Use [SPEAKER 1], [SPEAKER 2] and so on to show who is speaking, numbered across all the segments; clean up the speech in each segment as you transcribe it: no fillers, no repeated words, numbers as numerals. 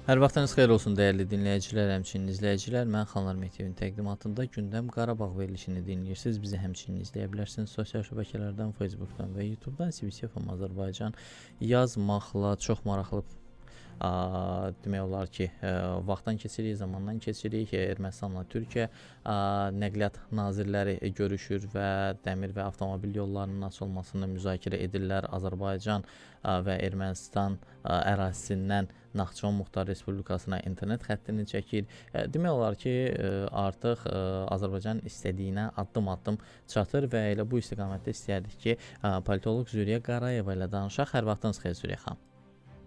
[SPEAKER 1] Hər vaxtınız xeyir olsun dəyərli dinləyicilər, həmçinin izləyicilər. Mən Xanlar Mehdiyevin təqdimatında Gündəm Qarabağ verilişini dinləyirsiniz. Bizi həmçinin izləyə bilərsiniz sosial şəbəkələrdən, Facebookdan və YouTubedan CBC FM Azərbaycan yazmaqla çox maraqlı demək olar ki, vaxtdan keçirik, zamandan keçirik. Ermənistanla Türkiyə nəqliyyat nazirləri görüşür və dəmir və avtomobil yollarının açılmasını müzakirə edirlər. Azərbaycan və Ermənistan ərazisindən Naxçıvan Muxtar Respublikasına internet xəttini çəkir. Demək olar ki, artıq Azərbaycan istədiyinə addım-addım çatır və elə bu istiqamətdə istəyərdik ki, politoloq Züriyə Qarayeva ilə danışaq. Hər vaxtınız xeyir, Züriyə xanım.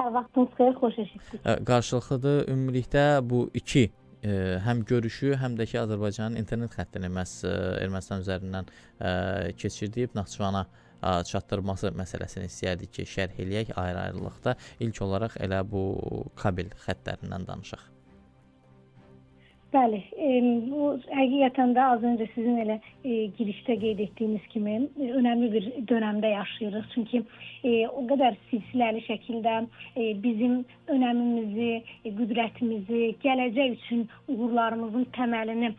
[SPEAKER 2] Hər vaxtınız xeyir, xoş eşitdik.
[SPEAKER 1] Qarşılıqlıdır. Ümumilikdə bu iki həm görüşü, həm də ki Azərbaycanın internet xəttini məhz Ermənistan üzərindən keçirdib Naxçıvana çatdırması məsələsini istəyərdik ki, şərh eləyək ayrı-ayrılıqda. İlk olaraq elə bu kabel xəttlərindən danışaq.
[SPEAKER 2] Bəli, bu həqiqətən də az öncə sizin elə girişdə qeyd etdiyiniz kimi önəmli bir dönəmdə yaşayırıq. Çünki o qədər silsiləli şəkildə bizim önəmimizi, qüdrətimizi, gələcək üçün uğurlarımızın təməlini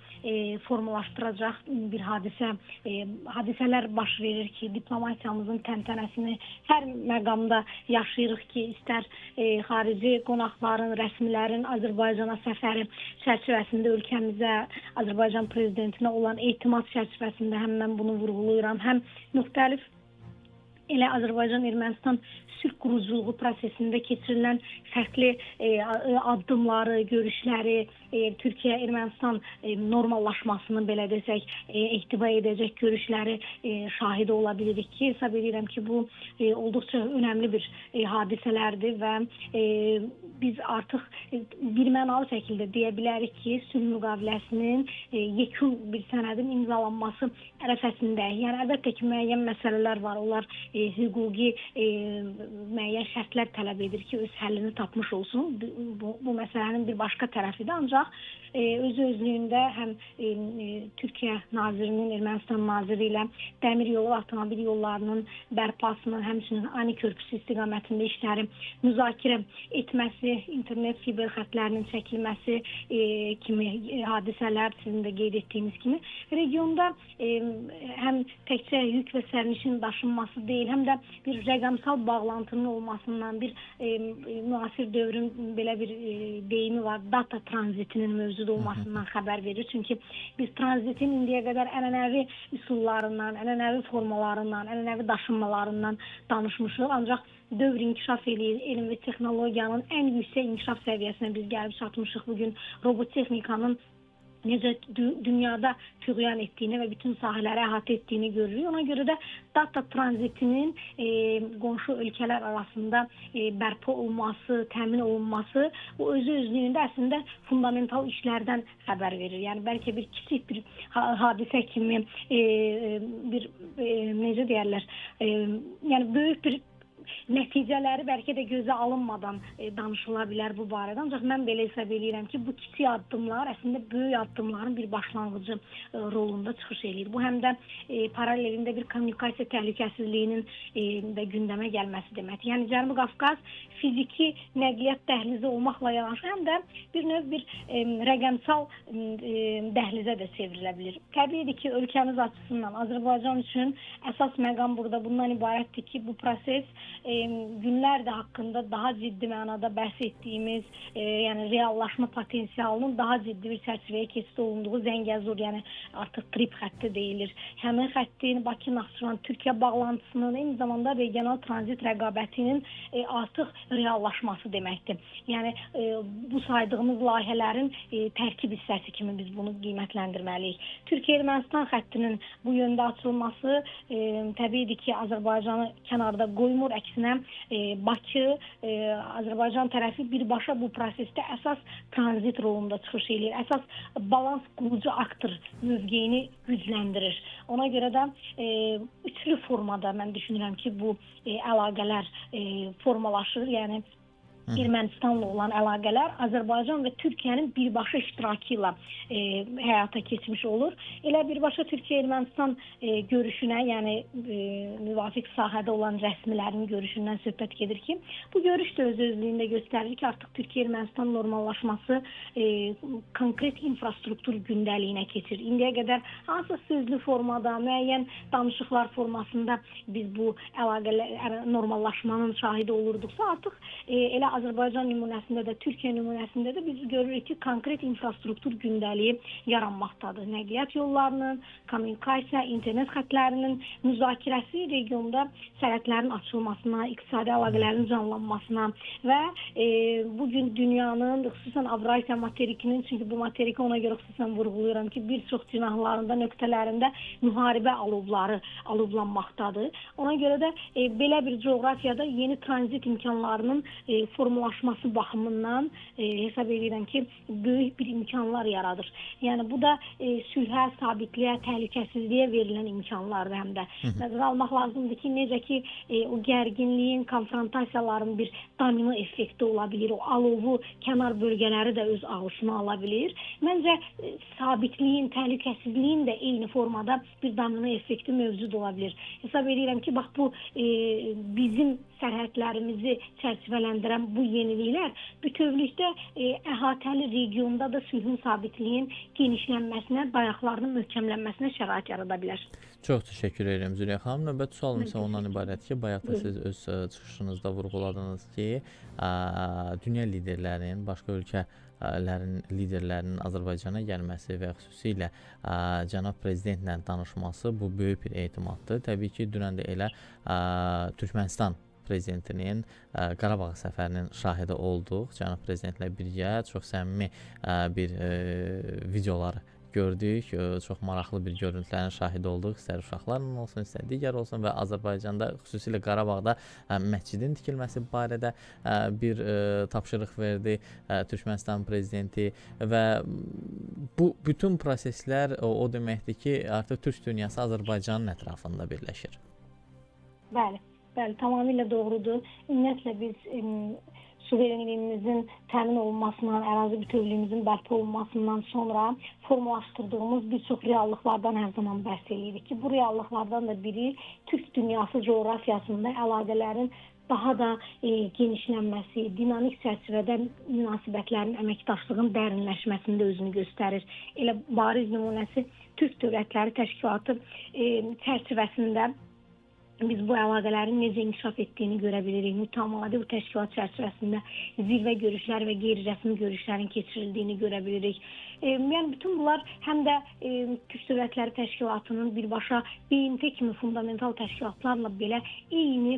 [SPEAKER 2] formalaşdıracaq bir hadisələr baş verir ki, diplomatiyamızın təntənəsini hər məqamda yaşayırıq ki, istər xarici qonaqların, rəsmilərin Azərbaycana səfəri çərçivəsində ölkəmizə, Azərbaycan prezidentinə olan etimad çərçivəsində həm mən bunu vurğulayıram, həm müxtəlif elə Azərbaycan-Ermənistan sülh quruculuğu prosesində keçirilən fərqli addımları, görüşləri, Türkiyə-Ermənistan normallaşmasını belə desək, ehtiva edəcək görüşləri şahidi ola bilirik ki, hesab edirəm ki, bu olduqca önəmli bir hadisələrdir və biz artıq birmənalı şəkildə deyə bilərik ki, sülh müqaviləsinin yekun bir sənədin imzalanması ərəfəsindəyik. Yəni əlbəttə ki, müəyyən məsələlər var, onlar hüquqi müəyyən şərtlər tələb edir ki, öz həllini tapmış olsun. Bu məsələnin bir başqa tərəfidir. Ancaq özü özlüyündə həm Türkiyə nazirinin, Ermənistan naziri ilə dəmir yolu və avtomobil yollarının bərpasını, həmçinin Ani körpüsü istiqamətində işləri müzakirə etməsi, internet fiber xətlərinin çəkilməsi kimi hadisələr, sizin də qeyd etdiyiniz kimi regionda həm təkcə yük və sərnişin daşınması deyil, həm də bir rəqəmsal bağlantının olmasından, bir müasir dövrün belə bir deyimi var, data tranzitinin mövcud olmasından xəbər verir. Çünki biz tranzitin indiyə qədər ənənəvi üsullarından, ənənəvi formalarından, ənənəvi daşınmalarından danışmışıq. Ancaq dövr inkişaf eləyir, elm və texnologiyanın ən yüksək inkişaf səviyyəsinə biz gəlib çatmışıq. Bugün robot texnikanın necə dünyada tüğyan etdiyini və bütün sahələri əhatə etdiyini görürük. Ona görə də data tranzitinin qonşu ölkələr arasında bərpa olunması, təmin olunması bu özü özlüyündə əslində fundamental işlərdən xəbər verir. Yəni bəlkə bir kiçik bir hadisə kimi bir necə deyərlər, yəni böyük bir nəticələri bəlkə də gözə alınmadan danışıla bilər bu barədə. Ancaq mən belə hesab eləyirəm ki, bu kiçik addımlar əslində böyük addımların bir başlanğıcı rolunda çıxış eləyir. Bu həm də paralelində bir kommunikasiya təhlükəsizliyinin də gündəmə gəlməsi deməkdir. Yəni Cənubi Qafqaz fiziki nəqliyyat dəhlizi olmaqla yanaşı həm də bir növ bir rəqəmsal dəhlizə də çevrilə bilir. Təbiidir ki, ölkəmiz açısından Azərbaycan üçün əsas məqam burada bundan ibarətdir ki, bu proses günlərdə haqqında daha ciddi mənada bəhs etdiyimiz, yəni reallaşma potensialının daha ciddi bir çərçivəyə keçid olunduğu Zəngəzur, yəni artıq trip xətti deyilir. Həmin xəttin Bakı-Naxçıvan-Türkiyə bağlantısının, eyni zamanda regional tranzit rəqabətinin artıq reallaşması deməkdir. Yəni bu saydığımız layihələrin tərkib hissəsi kimi biz bunu qiymətləndirməliyik. Türkiyə-Ermənistan xəttinin bu yöndə açılması təbiidir ki, Azərbaycanı kənarda qoymur. Əksinə Bakı, Azərbaycan tərəfi birbaşa bu prosesdə əsas tranzit rolunda çıxış eləyir. Əsas balans qurucu aktor mövqeyini gücləndirir. Ona görə də üçlü formada mən düşünürəm ki, bu əlaqələr formalaşır. Yəni Ermənistanla olan əlaqələr Azərbaycan və Türkiyənin birbaşa iştirakı ilə həyata keçmiş olur. Elə birbaşa Türkiyə-Ermənistan görüşünə, yəni müvafiq sahədə olan rəsmilərin görüşündən söhbət gedir ki, bu görüş də öz-özlüyündə göstərir ki, artıq Türkiyə-Ermənistan normallaşması konkret infrastruktur gündəliyinə keçir. İndiyə qədər hansısa sözlü formada, müəyyən danışıqlar formasında biz bu əlaqələr normallaşmanın şahidi olurduqsa, artıq elə Azərbaycan nümunəsində də, Türkiyə nümunəsində də biz görürük ki, konkret infrastruktur gündəliyi yaranmaqdadır. Nəqliyyat yollarının, kommunikasiya, internet xətlərinin müzakirəsi regionda sərhədlərin açılmasına, iqtisadi əlaqələrin canlanmasına və bugün dünyanın, xüsusən Avrasiya materikinin, çünki bu materiki ona görə xüsusən vurğulayıram ki, bir çox cinahlarında, nöqtələrində müharibə alovları alovlanmaqdadır. Ona görə də belə bir coğrafiyada yeni tranzit imkanlarının formalaşması baxımından hesab edirəm ki, böyük bir imkanlar yaradır. Yəni bu da sülhə, sabitliyə, təhlükəsizliyə verilən imkanlardır həm də. Nəzərə almaq lazımdır ki, necə ki o gərginliyin, konfrontasiyaların bir domino effekti ola bilir, o alovu kənar bölgələri də öz ağuşuna ala bilir. Məncə sabitliyin, təhlükəsizliyin də eyni formada bir domino effekti mövcud ola bilir. Hesab edirəm ki, bax bu bizim sərhədlərimizi çərçivələndirən bu yeniliklər bütövlükdə əhatəli regionda da sülhün, sabitliyin genişlənməsinə, dayaqlarının möhkəmlənməsinə şərait yarada bilər.
[SPEAKER 1] Çox təşəkkür edirəm Züleyxa xanım. Növbəti sualım isə ondan ibarət ki, bayaq da siz öz çıxışınızda vurğuladınız ki, dünya liderlərinin, başqa ölkələrin liderlərinin Azərbaycana gəlməsi və xüsusilə cənab prezidentlə danışması bu böyük bir etimaddır. Təbii ki, dünən də elə Türkmənistan prezidentinin Qarabağ səfərinin şahidi olduq. Cənab prezidentlə birgə çox səmimi bir videolar gördük. Çox maraqlı bir görüntülərin şahidi olduq. İstər uşaqlarla olsun, istər digər olsun və Azərbaycanda, xüsusilə Qarabağda məscidin tikilməsi barədə bir tapşırıq verdi Türkmənistan prezidenti və bu bütün proseslər o deməkdir ki, artıq Türk dünyası Azərbaycanın ətrafında birləşir.
[SPEAKER 2] Bəli. Bəli, tamamilə doğrudur. Ümumiyyətlə biz suverenliyimizin təmin olunmasından, ərazi bütövlüyümüzün bərpa olunmasından sonra formalaşdırdığımız bir çox reallıqlardan hər zaman bəhs edirik ki, bu reallıqlardan da biri Türk dünyası coğrafiyasında əlaqələrin daha da genişlənməsi, dinamik çərçivədə münasibətlərin, əməkdaşlığın dərinləşməsində özünü göstərir. Elə bariz nümunəsi Türk Dövlətləri Təşkilatı çərçivəsində biz bu əlaqələrin necə inkişaf etdiyini görə bilirik. Mütəmadi bu təşkilat çərçivəsində zirvə görüşləri və qeyri-rəsmi görüşlərin keçirildiyini görə bilirik. Yəni bütün bunlar həm də Türk Dövlətləri Təşkilatının birbaşa BMT kimi fundamental təşkilatlarla belə eyni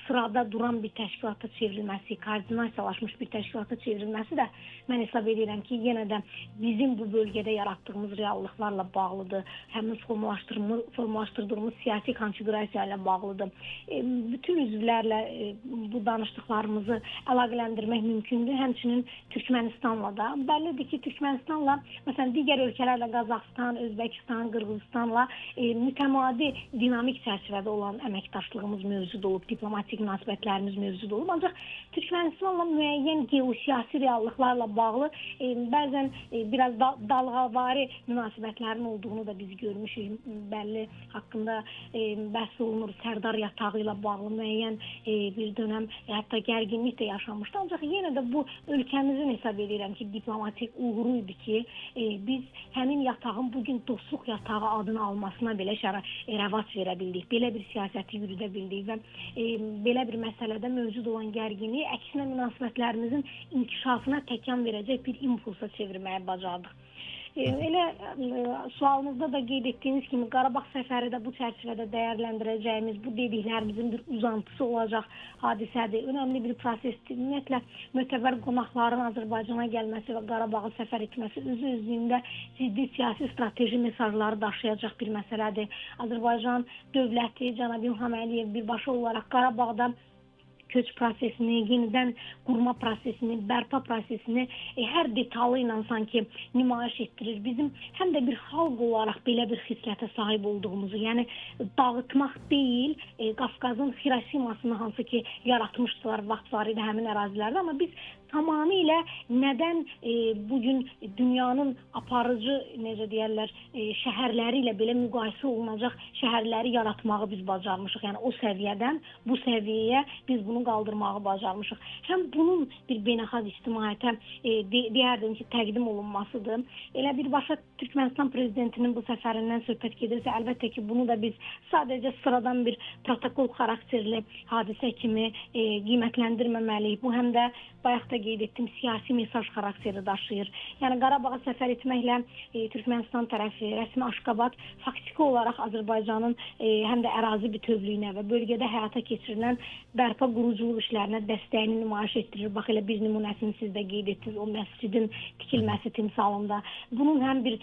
[SPEAKER 2] sırada duran bir təşkilata çevrilməsi, koordinasiyalaşmış bir təşkilata çevrilməsi də mən hesab edirəm ki, yenə də bizim bu bölgədə yaratdığımız reallıqlarla bağlıdır. Həmin formalaşdırdığımız siyasi konfiqurasiya ilə bağlıdır. Bütün üzvlərlə bu danışdıqlarımızı əlaqələndirmək mümkündür. Həmçinin Türkmənistanla da. Bəllidir ki, Türkmənistanla, məsələn, digər ölkələrlə, Qazaxıstan, Özbəkistan, Qırğızıstanla mütəmadi dinamik çərçivədə olan əməkdaşlığımız mövcud olub, diplomatik münasibətlərimiz mövcud olub. Ancaq Türkmənistanla müəyyən geosiyasi reallıqlarla bağlı bəzən biraz dalğavari münasibətlərin olduğunu da biz görmüşük. Bəlli haqqında bəhs olunur, Sərdar yatağı ilə bağlı müəyyən bir dönəm hətta gərginlik də yaşanmışdı. Ancaq yenə də bu ölkəmizin hesab edirəm ki, diplomatik uğuru idi ki, biz həmin yatağın bugün dostluq yatağı adını almasına belə rəvac verə bildik, belə bir siyasəti yürüdə bildik və belə bir məsələdə mövcud olan gərginliyi əksinə münasibətlərimizin inkişafına təkan verəcək bir impulsa çevirməyə bacardıq. Elə sualınızda da qeyd etdiyiniz kimi Qarabağ səfəri də bu çərçivədə dəyərləndirəcəyimiz, bu dediklərimizin bir uzantısı olacaq hadisədir. Önəmli bir prosesdir. Ümumiyyətlə, mötəbər qonaqların Azərbaycana gəlməsi və Qarabağı səfər etməsi özü özlüyündə ciddi siyasi strateji mesajları daşıyacaq bir məsələdir. Azərbaycan dövləti, cənab İlham Əliyev birbaşa olaraq Qarabağda köç prosesini, yenidən qurma prosesini, bərpa prosesini hər detalı ilə sanki nümayiş etdirir. Bizim həm də bir xalq olaraq belə bir xislətə sahib olduğumuzu, yəni dağıtmaq deyil, Qafqazın Xirosimasını hansı ki yaratmışdılar vaxt var idi həmin ərazilərdə, amma biz tamamilə nədən bugün dünyanın aparıcı, necə deyərlər, şəhərləri ilə belə müqayisə olunacaq şəhərləri yaratmağı biz bacarmışıq. Yəni o səviyyədən bu səviyyəyə biz bunu qaldırmağı bacarmışıq. Həm bunun bir beynəlxalq ictimaiyyətə deyərdim ki, təqdim olunmasıdır. Elə birbaşa Türkmənistan prezidentinin bu səfərindən söhbət gedirsə, əlbəttə ki, bunu da biz sadəcə sıradan bir protokol xarakterli hadisə kimi qiymətləndirməməliyik. Bu həm də bayaq da qeyd etdim, siyasi mesaj xarakteri daşıyır. Yəni Qarabağa səfər etməklə Türkmənistan tərəfi, rəsmi Aşqabad faktiki olaraq Azərbaycanın həm də ərazi bütövlüyünə və bölgədə həyata keçirilən bərpa quruculuq işlərinə dəstəyini nümayiş etdirir. Bax elə bir nümunəsini siz də qeyd etdiniz, o məscidin tikilməsi timsalında. Bunun həm bir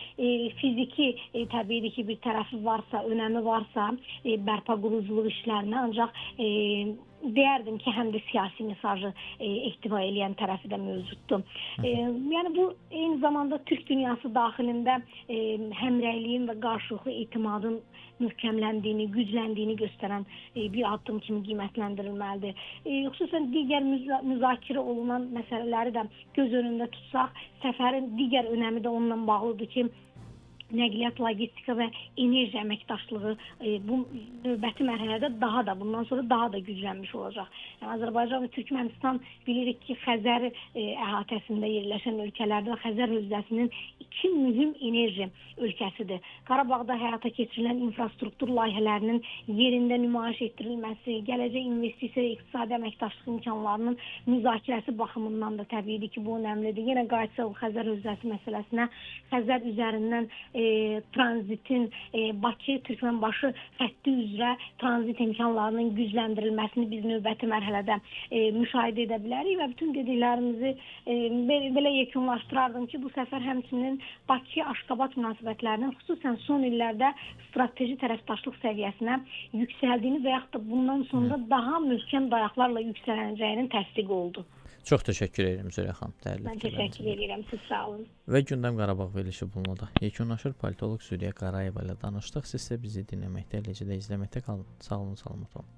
[SPEAKER 2] fiziki təbiidir ki, bir tərəfi varsa, önəmi varsa bərpa quruculuq işlərinə, ancaq deyərdim ki, həm də siyasi mesajı ehtiva eləyən tərəfi də mövcuddur. Yəni bu eyni zamanda Türk dünyası daxilində həmrəyliyin və qarşılıqlı etimadın möhkəmləndiyini, gücləndiyini göstərən bir addım kimi qiymətləndirilməlidir. Xüsusən digər müzakirə olunan məsələləri də göz önündə tutsaq, səfərin digər önəmi də onunla bağlıdır ki, nəqliyyat, logistika və enerji əməkdaşlığı bu növbəti mərhələdə daha da, bundan sonra daha da güclənmiş olacaq. Yəni Azərbaycan və Türkmənistan bilirik ki, Xəzər əhatəsində yerləşən ölkələrdə Xəzər hövzəsinin iki mühüm enerji ölkəsidir. Qarabağda həyata keçirilən infrastruktur layihələrinin yerində nümayiş etdirilməsi, gələcək investisiya və iqtisadi əməkdaşlıq imkanlarının müzakirəsi baxımından da təbiidir ki, bu önəmlidir. Yenə qayıtsaq Xəzər hövzəsi məsələsinə, Xəzər üzərindən tranzitin Bakı-Türkmənbaşı xətti üzrə tranzit imkanlarının gücləndirilməsini biz növbəti mərhələdə müşahidə edə bilərik və bütün dediklərimizi belə yekunlaşdırardım ki, bu səfər həmçinin Bakı-Aşqabad münasibətlərinin xüsusən son illərdə strateji tərəfdaşlıq səviyyəsinə yüksəldiyini və yaxud da bundan sonra daha möhkəm dayaqlarla yüksələcəyinin təsdiqi oldu.
[SPEAKER 1] Çox təşəkkür edirəm Zürə xanım.
[SPEAKER 2] Mən təşəkkür edirəm. Siz sağ olun.
[SPEAKER 1] Və Gündəm Qarabağ verilişi bununla da yekunlaşır. Politoloq Zürə Qarayeva ilə danışdıq. Siz isə bizi dinləməkdə, eləcə də izləməkdə qalın. Sağ olun, salamat olun.